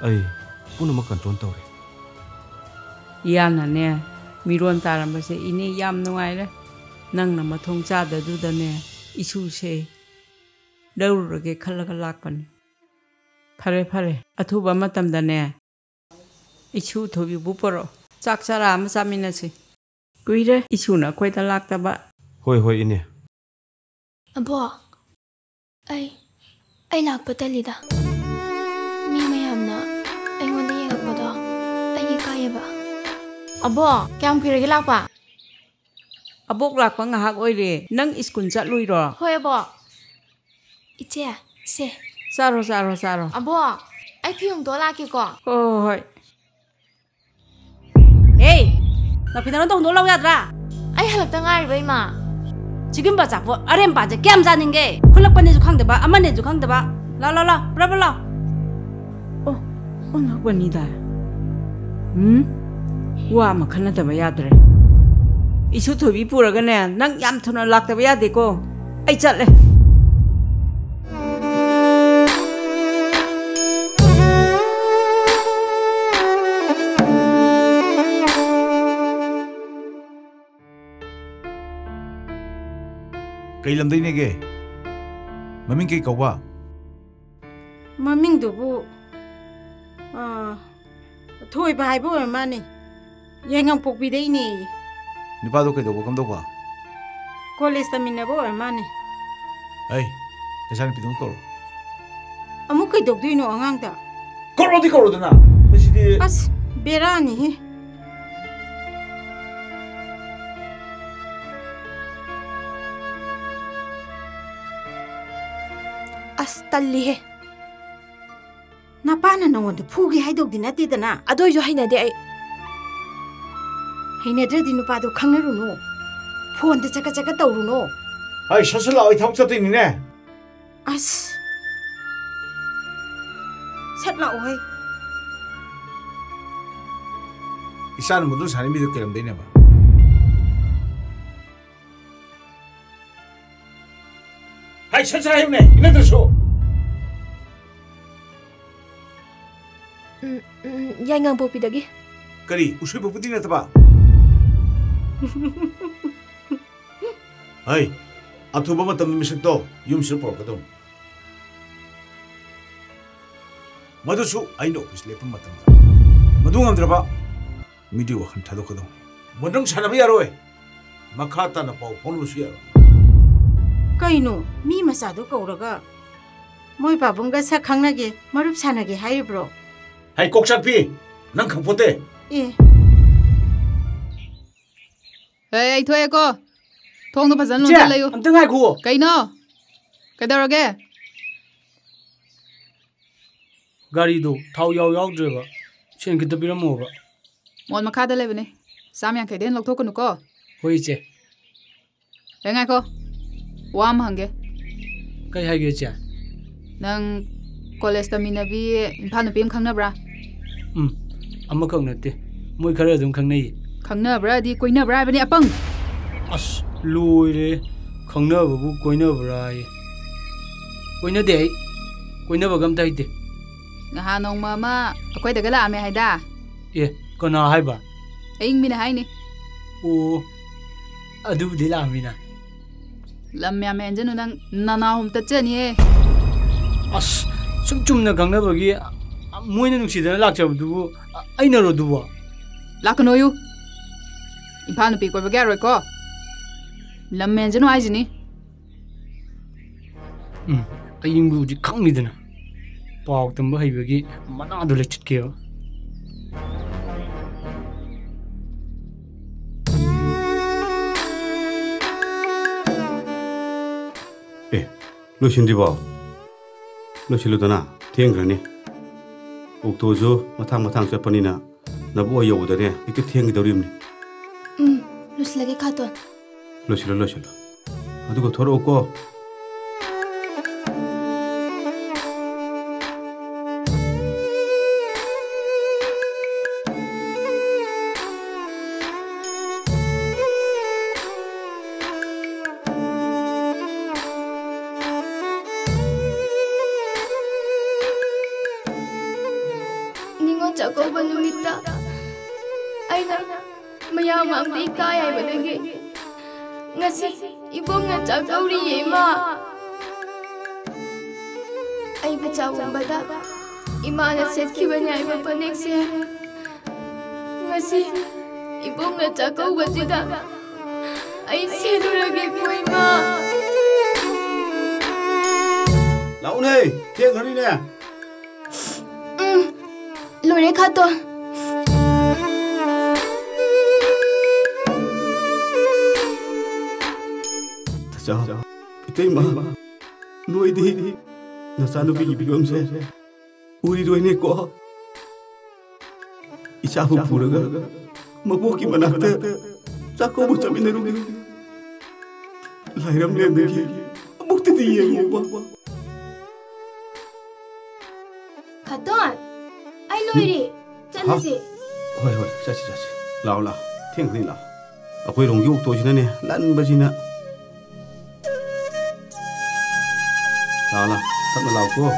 ꯑꯩ ꯄꯨꯝꯅꯃꯛ ꯀꯟꯇ꯭ꯔꯣꯜ ꯇꯧꯔꯦ꯫ ꯏꯌꯥꯅꯅꯦ, ꯃꯤꯔꯣꯟ ꯇꯥꯔꯝꯕꯁꯦ ꯏꯅꯦ ꯌꯥꯝ ꯅꯨꯡꯉꯥꯏꯔꯦ꯫ ꯅꯪꯅ ꯃꯊꯣꯡ ꯆꯥꯗꯗꯨꯗꯅꯦ, ꯏꯁꯨꯁꯦ ꯂꯧꯔꯨꯔꯒꯦ ꯈꯜꯂꯒ ꯂꯥꯛꯄꯅꯤ꯫ ꯐꯔꯦ, ꯐꯔꯦ, ꯑꯊꯨꯕ ꯃꯇꯝꯗꯅꯦ, ꯏꯁꯨ ꯊꯣꯏꯕꯤꯕꯨ ꯄꯣꯔꯛꯑꯣ꯫ ꯆꯥꯛ ꯆꯔꯥ ꯑꯃ ꯆꯥꯃꯤꯟꯅꯁꯤ꯫ ꯀꯨꯏꯔꯦ ꯏꯁꯨꯅ ꯑꯩꯈꯣꯏꯗ ꯂꯥꯛꯇꯕ꯫ ꯍꯣꯏ, ꯍꯣꯏ, ꯏꯅꯦ꯫ ꯑꯕꯣꯛ, ꯑꯩ, ꯑꯩ ꯂꯥꯛꯄ ꯇꯜꯂꯤꯗ꯫ ꯃꯤ ꯃꯌꯥꯝꯅ ꯑꯩꯉꯣꯟꯗ ꯌꯦꯡꯉꯛꯄꯗꯣ ꯑꯩ ꯏꯀꯥꯏꯌꯦꯕ꯫ ꯑꯕꯣꯛ, ꯀꯌꯥꯝ ꯀꯨꯏꯔꯒꯦ ꯂꯥꯛꯄ? ꯑꯕꯣꯛ ꯂꯥꯛꯄ ꯉꯥꯏꯍꯥꯛ ꯑꯣꯏꯔꯦ꯫ ꯅꯪ ꯁ꯭ꯀꯨꯜ ꯆꯠꯂꯨꯏꯔꯣ? ꯍꯣꯏ, ꯑꯕꯣꯛ꯫ ꯏꯆꯦ, ꯁꯦ꯫ ꯆꯥꯔꯣ, ꯆꯥꯔꯣ, ꯆꯥꯔꯣ꯫ ꯑꯕꯣꯛ, ꯑꯩ ꯐꯤ ꯍꯣꯡꯗꯣꯛꯑ ꯂꯥꯛꯀꯦꯀꯣ꯫ ꯍꯣꯏ, ꯍꯣꯏ, ꯍꯣꯏ꯫ ꯍꯦ! ꯅꯐꯤ ꯅꯔꯣꯟꯗꯣ ꯍꯣꯡꯗꯣꯛꯑ ꯂꯥꯛꯎ ꯌꯥꯗ꯭ꯔꯥ? ꯑꯩ ꯍꯜꯂꯛꯇ ꯉꯥꯏꯔꯤꯕ, ꯏꯃꯥ꯫ ꯁꯤꯒꯨꯝꯕ ꯑꯆꯥꯄꯣꯠ ꯑꯔꯦꯝꯕꯁꯦ ꯀꯌꯥꯝ ꯆꯥꯅꯤꯡꯒꯦ? ꯈꯨꯜꯂꯛꯄꯅꯦꯁꯨ ꯈꯪꯗꯕ, ꯑꯃꯅꯦꯁꯨ ꯈꯪꯗꯕ꯫ ꯂꯥꯎ, ꯂꯥꯎ, ꯂꯥꯎ, ꯄꯨꯔꯥ, ꯄꯨꯔꯥ ꯂꯥꯎ꯫ ꯑꯣ, ꯑꯣꯟꯊꯣꯛꯄꯅꯤꯗ꯫ ꯎꯝ? ꯋꯥ ꯑꯃ ꯈꯟꯅꯗꯕ ꯌꯥꯗ꯭ꯔꯦ꯫ ꯏꯁꯨ ꯊꯣꯏꯕꯤ ꯄꯨꯔꯒꯅꯦ, ꯅꯪ ꯌꯥꯝ ꯊꯨꯅ ꯂꯥꯛꯇꯕ ꯌꯥꯗꯦꯀꯣ꯫ ꯑꯩ ꯆꯠꯂꯦ꯫ ꯀꯩ ꯂꯝꯗꯩꯅꯦꯒꯦ? ꯃꯃꯤꯡ ꯀꯩ ꯀꯧꯕ? ꯃꯃꯤꯡꯗꯨꯕꯨ, ꯑꯥ, ꯊꯣꯏꯕ ꯍꯥꯏꯕ ꯑꯣꯏꯔ ꯃꯥꯅꯦ꯫ ꯌꯥꯏꯉꯪꯄꯣꯛꯄꯤꯗꯩꯅꯦ꯫ ꯅꯨꯄꯥꯗꯣ ꯀꯩꯗꯧꯕ, ꯀꯝꯗꯧꯕ? ꯀꯣꯂꯦꯖ ꯇꯝꯃꯤꯟꯅꯕ ꯑꯣꯏꯔ ꯃꯥꯅꯦ꯫ ꯑꯩ, ꯅꯆꯥꯅꯨꯄꯤꯗꯨ ꯑꯃꯨꯛ ꯀꯧꯔꯣ꯫ ꯑꯃꯨꯛ ꯀꯩꯗꯧꯗꯣꯏꯅꯣ ꯑꯉꯥꯡꯗ? ꯀꯧꯔꯣꯗꯤ ꯀꯧꯔꯣꯗꯅ꯫ ꯃꯁꯤꯗꯤ ꯑꯁ, ꯕꯦꯔꯥꯅꯤꯍꯦ꯫ ꯑꯁ, ꯇꯜꯂꯤꯍꯦ꯫ ꯅꯄꯥꯅ ꯅꯉꯣꯟꯗ ꯐꯨꯒꯦ ꯍꯥꯏꯗꯧꯗꯤ ꯅꯠꯇꯦꯗꯅ꯫ ꯑꯗꯨ ꯑꯣꯏꯁꯨ ꯍꯩꯅꯗꯦ ꯑꯩ꯫ ꯍꯩꯅꯗ꯭ꯔꯗꯤ ꯅꯨꯄꯥꯗꯣ ꯈꯪꯅꯔꯨꯅꯨ꯫ ꯐꯣꯟꯗ ꯆꯀꯠ ꯆꯀꯠ ꯇꯧꯔꯨꯅꯣ꯫ ꯍꯣꯏ, ꯁꯠ ꯁꯠ ꯂꯥꯛꯑꯣ, ꯑꯩ ꯊꯕꯛ ꯆꯠꯇꯣꯏꯅꯤꯅꯦ꯫ ꯑꯁ꯫ ꯁꯠ ꯂꯥꯛꯑꯣ ꯍꯩ꯫ ꯏꯆꯥꯅ ꯃꯗꯨ ꯁꯥꯟꯅ ꯃꯤꯗꯨ ꯀꯩꯔꯝꯗꯣꯏꯅꯦꯕ? ꯍꯥꯏ, ꯁꯠ ꯁꯠ ꯍꯥꯏꯌꯨꯅꯦ, ꯏꯅꯠꯇ꯭ꯔꯁꯨ꯫ ꯎꯝ, ꯎꯝ, ꯌꯥꯏꯉꯪꯄꯣꯛꯄꯤꯗꯒꯤ꯫ ꯀꯔꯤ? ꯎꯁꯣꯏ ꯄꯣꯛꯄꯗꯤ ꯅꯠꯇꯕ? ꯍꯩ, ꯑꯊꯨꯕ ꯃꯇꯝꯗ ꯃꯤꯁꯛꯇꯣ ꯌꯨꯝꯁꯤꯗ ꯄꯨꯔꯛꯀꯗꯧꯅꯤ꯫ ꯃꯗꯨꯁꯨ ꯑꯩꯅ ꯑꯣꯐꯤꯁ ꯂꯦꯞꯄ ꯃꯇꯝꯗ꯫ ꯃꯗꯨ ꯉꯝꯗ꯭ꯔꯕ, ꯃꯤꯗꯤ ꯋꯥꯈꯜ ꯊꯥꯗꯣꯛꯀꯗꯧꯅꯤ꯫ ꯃꯗꯨꯝ ꯁꯥꯟꯅꯕ ꯌꯥꯔꯣꯏ꯫ ꯃꯈꯥ ꯇꯥꯅ ꯄꯥꯎ ꯐꯥꯎꯅꯕꯁꯨ ꯌꯥꯔꯣꯏ꯫ ꯀꯩꯅꯣ, ꯃꯤ ꯃꯆꯥꯗꯣ ꯀꯧꯔꯒ ꯃꯣꯏ ꯄꯥꯕꯨꯡꯒ ꯁꯛ ꯈꯪꯅꯒꯦ, ꯃꯔꯨꯞ ꯁꯥꯟꯅꯒꯦ ꯍꯥꯏꯔꯤꯕ꯭ꯔꯣ? ꯍꯩ, ꯀꯣꯛꯆꯥꯛꯄꯤ, ꯅꯪ ꯈꯪꯄꯣꯠꯇꯦ꯫ ꯑꯦ꯫ ꯑꯦ, ꯑꯩ ꯊꯣꯛꯑꯦꯀꯣ꯫ ꯊꯣꯡꯗꯣ ꯐꯖꯅ ꯏꯆꯦ, ꯂꯣꯟꯁꯤꯜꯂ ꯂꯩꯌꯨ꯫ ꯑꯝꯇ ꯉꯥꯏꯈꯨꯑꯣ꯫ ꯀꯩꯅꯣ? ꯀꯩꯗꯧꯔꯒꯦ? ꯒꯥꯔꯤꯗꯣ ꯊꯥꯎ ꯌꯥꯎ ꯌꯥꯎꯗ꯭ꯔꯦꯕ꯫ ꯁꯦꯟ ꯈꯤꯇ ꯄꯤꯔꯝꯃꯣꯕ꯫ ꯃꯣꯟ ꯃꯈꯥꯗ ꯂꯩꯕꯅꯦ꯫ ꯆꯥꯝ ꯌꯥꯡꯈꯩꯗꯩ ꯍꯦꯟꯅ ꯂꯧꯊꯣꯛꯀꯅꯨꯀꯣ꯫ ꯍꯣꯏ, ꯏꯆꯦ꯫ ꯑꯦ, ꯉꯥꯏꯈꯣ꯫ ꯋꯥ ꯑꯃ ꯍꯪꯒꯦ꯫ ꯀꯩ ꯍꯥꯏꯒꯦ, ꯏꯆꯦ? ꯅꯪ ꯀꯣꯂꯦꯖ ꯇꯝꯃꯤꯟꯅꯕꯤ ꯏꯝꯐꯥꯜ ꯅꯨꯄꯤ ꯑꯃ ꯈꯪꯅꯕ꯭ꯔꯥ? ꯎꯝ, ꯑꯃꯈꯛ ꯅꯠꯇꯦ꯫ ꯃꯣꯏ ꯈꯔ ꯑꯗꯨꯝ ꯈꯪꯅꯩꯌꯦ꯫ ꯈꯪꯅꯕ꯭ꯔꯥꯗꯤ ꯀꯣꯏꯅꯕ꯭ꯔꯥ ꯍꯥꯏꯕꯅꯤ, ꯑꯄꯪ! ꯑꯁ, ꯂꯣꯏꯔꯦ꯫ ꯈꯪꯅꯕꯕꯨ ꯀꯣꯏꯅꯕ꯭ꯔꯥꯌꯦ? ꯀꯣꯏꯅꯗꯦ ꯑꯩ꯫ ꯀꯣꯏꯅꯕꯒ ꯑꯝꯇ ꯍꯩꯇꯦ꯫ ꯅꯍꯥꯟ ꯅꯣꯡꯃ ꯑꯃ ꯑꯩꯈꯣꯏꯗꯒ ꯂꯥꯛꯑꯝꯃꯦ ꯍꯥꯏꯗ꯫ ꯑꯦ, ꯀꯅꯥ ꯍꯥꯏꯕ? ꯑꯌꯤꯡꯕꯤꯅ ꯍꯥꯏꯅꯤ꯫ ꯑꯣ, ꯑꯗꯨꯕꯨꯗꯤ ꯂꯥꯛꯑꯝꯃꯤꯅ꯫ ꯂꯝ ꯌꯥꯝ ꯍꯦꯟꯖꯅꯨ ꯅꯪ, ꯅꯅꯥꯍꯨꯝ ꯇꯠꯆꯅꯤꯍꯦ꯫ ꯑꯁ, ꯁꯨꯝ ꯆꯨꯝꯅ ꯈꯪꯅꯕꯒꯤ, ꯃꯣꯏꯅ ꯅꯨꯡꯁꯤꯗꯅ ꯂꯥꯛꯆꯕꯗꯨꯕꯨ, ꯑꯩꯅꯔꯣ ꯑꯗꯨꯕꯣ? ꯂꯥꯛꯀꯅꯣꯌꯨ꯫ ꯏꯝꯐꯥꯜ ꯅꯨꯄꯤ ꯀꯣꯏꯕꯒ ꯌꯥꯔꯣꯏꯀꯣ꯫ ꯂꯝ ꯍꯦꯟꯖꯅꯨ ꯍꯥꯏꯁꯤꯅꯤ꯫ ꯎꯝ, ꯑꯌꯤꯡꯕꯕꯨꯗꯤ ꯈꯪꯅꯤꯗꯅ꯫ ꯄꯥꯎ ꯇꯝꯕ ꯍꯩꯕꯒꯤ ꯃꯅꯥꯗꯣ ꯂꯩꯆꯠꯀꯦꯕ꯫ ꯑꯦ, ꯂꯣꯏꯁꯤꯟꯗ꯭ꯔꯤꯕꯣ? ꯂꯣꯏꯁꯤꯜꯂꯨꯗꯅ, ꯊꯦꯡꯈ꯭ꯔꯅꯤ꯫ ꯑꯣꯛꯇꯣꯁꯨ ꯃꯊꯥꯡ ꯃꯊꯥꯡ ꯆꯠꯄꯅꯤꯅ ꯅꯕꯨꯛ ꯍꯣꯏ ꯌꯧꯕꯗꯅꯦ ꯍꯦꯛꯇ ꯊꯦꯡꯈꯤꯗꯧꯔꯤꯕꯅꯤ꯫ ꯎꯝ, ꯂꯣꯏꯁꯤꯜꯂꯒꯦ, ꯈꯥꯇꯣꯟ꯫ ꯂꯣꯏꯁꯤꯜꯂꯣ, ꯂꯣꯏꯁꯤꯜꯂꯣ꯫ ꯑꯗꯨꯒ ꯊꯣꯔꯛꯎꯀꯣ꯫ ꯅꯤꯉꯣꯜ ꯆꯥꯛꯀꯧꯕ ꯅꯨꯃꯤꯠꯇ ꯑꯩꯅ ꯃꯌꯥꯝ ꯃꯥꯡꯗ ꯏꯀꯥꯏ ꯍꯥꯏꯕꯗꯒꯤ ꯉꯁꯤ ꯏꯕꯣꯛꯅ ꯆꯥꯛꯀꯧꯔꯤꯌꯦ, ꯏꯃꯥ꯫ ꯑꯩ ꯃꯆꯥ ꯑꯣꯟꯕꯗ ꯏꯃꯥꯅ ꯁꯦꯠꯈꯤꯕꯅꯤ ꯍꯥꯏꯕ ꯐꯅꯦꯛꯁꯦ ꯉꯁꯤ ꯏꯕꯣꯛꯅ ꯆꯥꯛꯀꯧꯕꯁꯤꯗ ꯑꯩ ꯁꯦꯠꯂꯨꯔꯒꯦꯀꯣ, ꯏꯃꯥ꯫ ꯂꯥꯛꯎꯅꯦ, ꯊꯦꯡꯈ꯭ꯔꯅꯤꯅꯦ꯫ ꯎꯝ, ꯂꯣꯏꯔꯦ, ꯈꯥꯇꯣꯟ꯫ ꯅꯆꯥ, ꯏꯇꯩꯃ, ꯅꯣꯏꯗꯤ ꯅꯆꯥꯅꯨꯄꯤꯒꯤ ꯐꯤꯕꯝꯁꯦ ꯎꯔꯤꯔꯣꯏꯅꯦꯀꯣ꯫ ꯏꯆꯥꯕꯨ ꯄꯨꯔꯒ ꯃꯕꯣꯛꯀꯤ ꯃꯅꯥꯛꯇ ꯆꯥꯛꯀꯧꯕ ꯆꯠꯃꯤꯟꯅꯔꯨꯒꯦ꯫ ꯂꯥꯏꯔꯝꯂꯦꯟꯗꯒꯤ ꯑꯃꯨꯛꯇꯗꯤ ꯌꯦꯡꯉꯨꯕ꯫ ꯈꯥꯇꯣꯟ, ꯑꯩ ꯂꯣꯏꯔꯦ꯫ ꯆꯠꯂꯁꯤ꯫ ꯍꯣꯏ, ꯍꯣꯏ, ꯆꯠꯁꯤ, ꯆꯠꯁꯤ꯫ ꯂꯥꯛꯑꯣ, ꯂꯥꯛꯑꯣ꯫ ꯊꯦꯡꯈ꯭ꯔꯅꯤ, ꯂꯥꯛꯑꯣ꯫ ꯑꯩꯈꯣꯏ ꯔꯣꯝꯒꯤ ꯑꯣꯛꯇꯣꯁꯤꯅꯅꯦ ꯂꯟꯕꯁꯤꯅ꯫ ꯂꯥꯛꯑꯣ, ꯂꯥꯛꯑꯣ꯫ ꯇꯞꯅ ꯂꯥꯛꯑꯣꯀꯣ꯫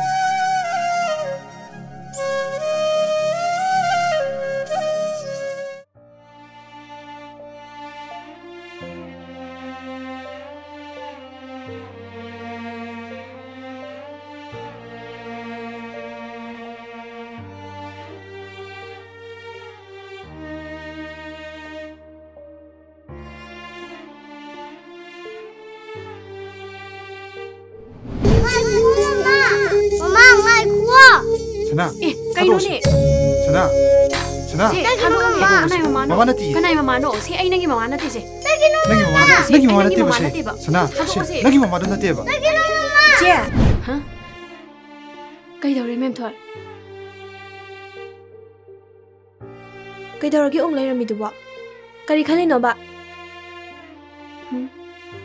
ꯃꯃꯥ, ꯉꯥꯏꯈꯨꯋꯣ꯫ ꯁꯅꯥ, ꯑꯦ, ꯊꯥꯗꯣꯛꯑꯣꯁꯦ꯫ ꯀꯩꯅꯣꯅꯦ? ꯁꯅꯥ, ꯁꯅꯥ, ꯁꯦ, ꯊꯥꯗꯣꯛꯑꯣ, ꯊꯥꯗꯣꯛꯑꯣ, ꯃꯃꯥ꯫ ꯊꯥꯗꯣꯛꯑꯣꯁꯦ꯫ ꯀꯅꯥꯏ ꯃꯃꯥꯅꯣ? ꯃꯃꯥ ꯅꯠꯇꯤꯌꯦ꯫ ꯀꯅꯥꯏ ꯃꯃꯥꯅꯣ? ꯁꯦ, ꯑꯩ ꯅꯪꯒꯤ ꯃꯃꯥ ꯅꯠꯇꯦꯁꯦ꯫ ꯅꯪꯒꯤ ꯃꯃꯥ ꯅꯠꯇꯦꯕ꯫ ꯁꯦ, ꯅꯪꯒꯤ ꯃꯃꯥ ꯅꯠꯇꯦꯕ꯫ ꯁꯅꯥ, ꯁꯦ, ꯊꯥꯗꯣꯛꯑꯣꯁꯦ꯫ ꯅꯪꯒꯤ ꯃꯃꯥꯗꯣ ꯅꯠꯇꯦꯕ꯫ ꯆꯦ꯫ ꯍꯥ? ꯀꯩꯗꯧꯔꯦ, ꯃꯦꯝꯊꯣꯏ? ꯀꯩꯗꯧꯔꯒꯦ ꯎꯪ ꯂꯩꯔꯝꯃꯤꯗꯨꯕꯣ? ꯀꯔꯤ ꯈꯜꯂꯤꯅꯣꯕ? ꯎꯝ,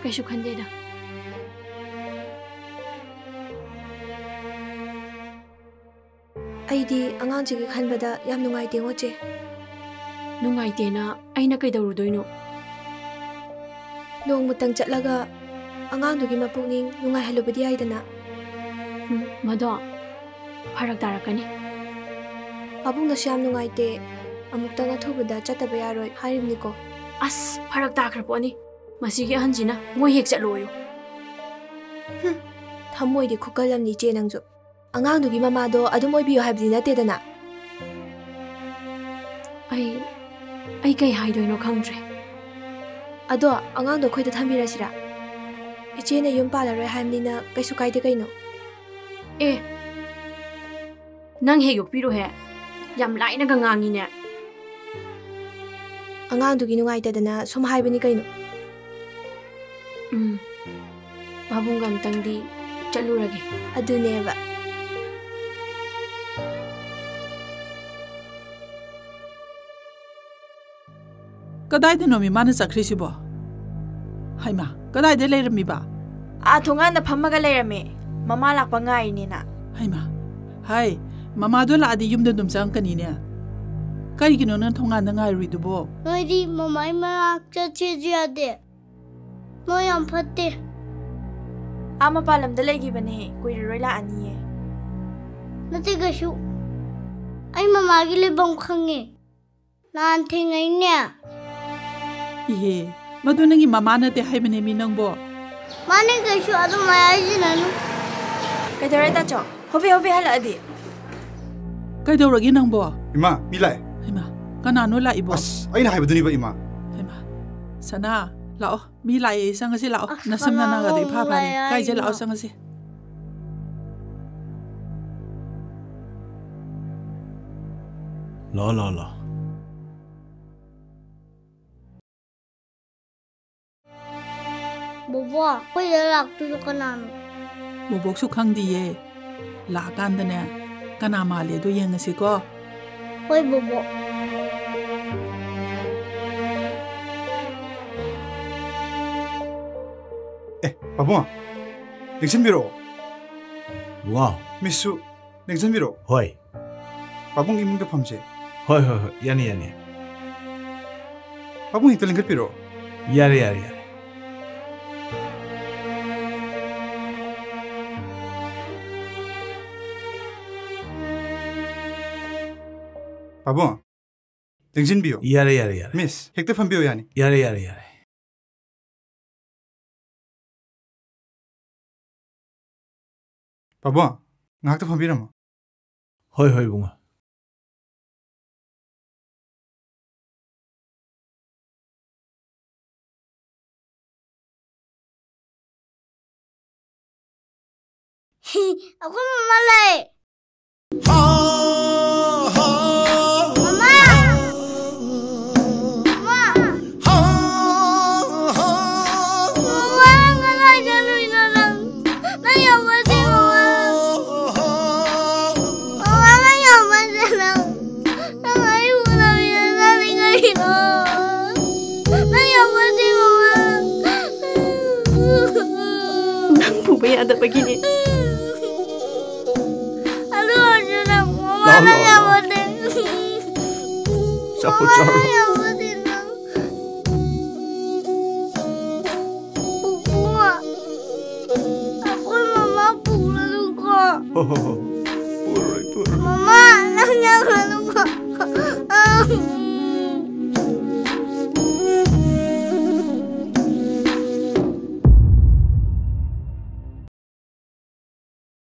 ꯀꯩꯁꯨ ꯈꯟꯗꯦꯗ꯫ ꯑꯩꯗꯤ ꯑꯉꯥꯡꯁꯤꯒꯤ ꯈꯟꯕꯗ ꯌꯥꯝ ꯅꯨꯡꯉꯥꯏꯇꯦꯉꯣ, ꯆꯦ꯫ ꯅꯨꯡꯉꯥꯏꯇꯦꯅ ꯑꯩꯅ ꯀꯩꯗꯧꯔꯨꯗꯣꯏꯅꯣ? ꯅꯣꯡꯃꯇꯪ ꯆꯠꯂꯒ ꯑꯉꯥꯡꯗꯨꯒꯤ ꯃꯄꯨꯛꯅꯤꯡ ꯅꯨꯡꯉꯥꯏꯍꯜꯂꯨꯕꯗꯤ ꯌꯥꯏꯗꯅ꯫ ꯎꯝ, ꯃꯗꯣ ꯐꯔꯛ ꯇꯥꯔꯛꯀꯅꯤ꯫ ꯄꯥꯕꯨꯡꯅꯁꯨ ꯌꯥꯝ ꯅꯨꯡꯉꯥꯏꯇꯦ, ꯑꯃꯨꯛꯇꯪ ꯑꯊꯨꯕꯗ ꯆꯠꯇꯕ ꯌꯥꯔꯣꯏ ꯍꯥꯏꯔꯤꯕꯅꯤꯀꯣ꯫ ꯑꯁ, ꯐꯔꯛ ꯇꯥꯈ꯭ꯔ ꯄꯣꯠꯅꯤ꯫ ꯃꯁꯤꯒꯤ ꯑꯍꯟꯁꯤꯅ ꯃꯣꯏ ꯍꯦꯛ ꯆꯠꯂꯣꯌꯨ꯫ ꯍꯨꯝ, ꯊꯃꯣꯏꯗꯤ ꯈꯨꯀꯜ ꯑꯃꯅꯤ, ꯏꯆꯦ, ꯅꯪꯁꯨ꯫ ꯑꯉꯥꯡꯗꯨꯒꯤ ꯃꯃꯥꯗꯣ ꯑꯗꯨꯝ ꯑꯣꯏꯕꯤꯌꯨ ꯍꯥꯏꯕꯗꯤ ꯅꯠꯇꯦꯗꯅ꯫ ꯑꯩ, ꯑꯩ ꯀꯩ ꯍꯥꯏꯗꯣꯏꯅꯣ ꯈꯪꯗ꯭ꯔꯦ꯫ ꯑꯗꯣ ꯑꯉꯥꯡꯗꯣ ꯑꯩꯈꯣꯏꯗ ꯊꯝꯕꯤꯔꯁꯤꯔꯥ? ꯏꯆꯦꯅ ꯌꯨꯝ ꯄꯥꯜꯂꯔꯣꯏ ꯍꯥꯏꯕꯅꯤꯅ ꯀꯩꯁꯨ ꯀꯥꯏꯗꯦ ꯀꯩꯅꯣ꯫ ꯑꯦ, ꯅꯪ ꯍꯦꯛ ꯌꯣꯛꯄꯤꯔꯣꯍꯦ꯫ ꯌꯥꯝ ꯂꯥꯏꯅꯒ ꯉꯥꯡꯉꯤꯅꯦ꯫ ꯑꯉꯥꯡꯗꯨꯒꯤ ꯅꯨꯡꯉꯥꯏꯇꯗꯅ ꯁꯨꯝ ꯍꯥꯏꯕꯅꯤ ꯀꯩꯅꯣ꯫ ꯎꯝ, ꯄꯥꯕꯨꯡꯒ ꯑꯝꯇꯪꯗꯤ ꯆꯠꯂꯨꯔꯒꯦ꯫ ꯑꯗꯨꯅꯦꯕ꯫ ꯀꯗꯥꯏꯗꯅꯣꯃꯤ ꯃꯥꯅ ꯆꯠꯈ꯭ꯔꯤꯁꯤꯕꯣ? ꯍꯩꯃꯥ, ꯀꯗꯥꯏꯗ ꯂꯩꯔꯝꯃꯤꯕ? ꯑꯥ ꯊꯣꯡꯒꯥꯟꯗ ꯐꯝꯃꯒ ꯂꯩꯔꯝꯃꯦ꯫ ꯃꯃꯥ ꯂꯥꯛꯄ ꯉꯥꯏꯔꯤꯅꯦꯅ꯫ ꯍꯩꯃꯥ, ꯍꯥꯏ, ꯃꯃꯥꯗꯣ ꯂꯥꯛꯑꯗꯤ ꯌꯨꯝꯗ ꯑꯗꯨꯝ ꯆꯪꯉꯛꯀꯅꯤꯅꯦ꯫ ꯀꯔꯤꯒꯤꯅꯣ ꯅꯪ ꯊꯣꯡꯒꯥꯟꯗ ꯉꯥꯏꯔꯨꯏꯗꯨꯕꯣ? ꯅꯣꯏꯗꯤ ꯃꯃꯥꯏ ꯃꯅꯥꯛ ꯆꯠꯁꯦꯁꯨ ꯌꯥꯗꯦ꯫ ꯃꯣꯏ ꯌꯥꯝ ꯐꯠꯇꯦ꯫ ꯑꯥ ꯃꯄꯥꯟ ꯂꯝꯗ ꯂꯩꯈꯤꯕꯅꯦ, ꯀꯨꯏꯔꯔꯣꯏ ꯂꯥꯛꯑꯅꯤꯌꯦ꯫ ꯅꯠꯇꯦ ꯀꯩꯁꯨ꯫ ꯑꯩ ꯃꯃꯥꯒꯤ ꯂꯩꯐꯝ ꯈꯪꯉꯦ꯫ ꯅꯍꯥꯟ ꯊꯦꯡꯅꯩꯅꯦ꯫ ꯏꯍꯦ, ꯃꯗꯨ ꯅꯪꯒꯤ ꯃꯃꯥ ꯅꯠꯇꯦ ꯍꯥꯏꯕꯅꯦ ꯃꯤ ꯅꯪꯕꯣ꯫ ꯃꯥꯅꯦ ꯀꯩꯁꯨ, ꯑꯗꯨꯃꯥꯏ ꯍꯥꯏꯖꯤꯟꯅꯅꯨ꯫ ꯀꯩꯗꯧꯔꯦ ꯇꯥꯆꯧ? ꯍꯣꯕꯦ ꯍꯣꯕꯦ ꯍꯜꯂꯛꯑꯗꯤ꯫ ꯀꯩꯗꯧꯔꯒꯦ ꯅꯪꯕꯣ? ꯏꯃꯥ, ꯃꯤ ꯂꯥꯛꯑꯦ꯫ ꯍꯩꯃꯥ, ꯀꯅꯥꯅꯣ ꯂꯥꯛꯏꯕꯣ? ꯑꯁ, ꯑꯩꯅ ꯍꯥꯏꯕꯗꯨꯅꯤꯕ, ꯏꯃꯥ꯫ ꯍꯩꯃꯥ, ꯁꯅꯥ, ꯂꯥꯛꯑꯣ꯫ ꯃꯤ ꯂꯥꯛꯑꯦ, ꯆꯪꯉꯁꯤ ꯂꯥꯛꯑꯣ꯫ ꯑꯁ, ꯅꯁꯝ ꯀꯅꯥꯅꯣ ꯅꯅꯥꯒꯗꯣ ꯏꯐꯥ ꯐꯥꯔꯦ꯫ ꯂꯥꯛꯑꯦ ꯀꯥꯏꯁꯦ ꯍꯥꯏꯅꯣ? ꯂꯥꯛꯑꯣ, ꯆꯪꯉꯁꯤ꯫ ꯂꯥꯛꯑꯣ, ꯂꯥꯛꯑꯣ, ꯂꯥꯛꯑꯣ꯫ ꯕꯣꯕꯣꯛ, ꯑꯩꯈꯣꯏꯗ ꯂꯥꯛꯇꯣꯏꯗꯣ ꯀꯅꯥꯅꯣ? ꯕꯣꯕꯣꯛꯁꯨ ꯈꯪꯗꯤꯌꯦ꯫ ꯂꯥꯛꯑꯀꯥꯟꯗꯅꯦ, ꯀꯅꯥ ꯃꯥꯜꯂꯦꯗꯣ ꯌꯦꯡꯉꯁꯤꯀꯣ꯫ ꯍꯣꯏ, ꯕꯣꯕꯣꯛ꯫ ꯄꯥꯕꯨꯡ, ꯂꯦꯡꯁꯤꯟꯕꯤꯔꯛꯑꯣ꯫ ꯕꯨꯡꯉꯣ꯫ ꯃꯤꯁꯁꯨ ꯂꯦꯡꯁꯤꯟꯕꯤꯔꯛꯑꯣ꯫ ꯍꯣꯏ꯫ ꯄꯥꯕꯨꯡ, ꯏꯃꯨꯡꯗ ꯐꯝꯁꯦ꯫ ꯍꯣꯏ, ꯍꯣꯏ, ꯍꯣꯏ꯫ ꯌꯥꯅꯤ, ꯌꯥꯅꯤ꯫ ꯄꯥꯕꯨꯡ, ꯍꯦꯛꯇ ꯂꯦꯡꯈꯠꯄꯤꯔꯛꯑꯣ꯫ ꯌꯥꯔꯦ, ꯌꯥꯔꯦ, ꯌꯥꯔꯦ꯫ ꯄꯥꯕꯨꯡ, ꯂꯦꯡꯁꯤꯟꯕꯤꯌꯨ꯫ ꯌꯥꯔꯦ, ꯌꯥꯔꯦ, ꯌꯥꯔꯦ꯫ ꯃꯤꯁ, ꯍꯦꯛꯇ ꯐꯝꯕꯤꯌꯨ, ꯌꯥꯅꯤ꯫ ꯌꯥꯔꯦ, ꯌꯥꯔꯦ, ꯌꯥꯔꯦ꯫ ꯄꯥꯕꯨꯡ, ꯉꯥꯏꯍꯥꯛꯇ ꯐꯝꯕꯤꯔꯝꯃꯣ꯫ ꯍꯣꯏ, ꯍꯣꯏ, ꯏꯕꯨꯡꯉꯣ꯫ ꯑꯩꯈꯣꯏ ꯃꯃꯥ ꯂꯩ꯫ ꯃꯃꯥ! ꯃꯃꯥ! ꯃꯃꯥ, ꯅꯪ ꯀꯗꯥꯏ ꯆꯠꯂꯨꯏꯅꯣ ꯅꯪ? ꯅꯪ ꯌꯥꯝ ꯐꯠꯇꯦ, ꯃꯃꯥ꯫ ꯃꯃꯥ, ꯅꯪ ꯌꯥꯝ ꯐꯠꯇꯦ ꯅꯪ꯫ ꯅꯪ ꯑꯩ ꯎꯅꯕꯤꯗ ꯆꯠꯂꯤ ꯀꯩꯒꯤꯅꯣ? ꯅꯪ ꯌꯥꯝ ꯐꯠꯇꯦ, ꯃꯃꯥ꯫ ꯅꯪ ꯄꯨꯕ ꯌꯥꯗꯕꯒꯤꯅꯦ꯫ ꯑꯗꯨ ꯑꯣꯏꯔꯁꯨ ꯅꯪ ꯃꯃꯥ ꯂꯥꯛꯑꯣ, ꯅꯪ ꯂꯥꯛꯑꯣ, ꯌꯥꯝ ꯂꯥꯛꯑꯣ꯫ ꯐꯠꯇꯦ꯫ ꯆꯥꯄꯣꯠ ꯃꯃꯥ ꯆꯥꯔꯣ꯫ ꯅꯪ ꯌꯥꯝ ꯐꯠꯇꯦ ꯅꯪ꯫ ꯄꯨꯄꯨ, ꯑꯩꯈꯣꯏ ꯃꯃꯥ ꯄꯨꯔꯅꯨꯀꯣ꯫ ꯍꯣ, ꯍꯣ, ꯍꯣ꯫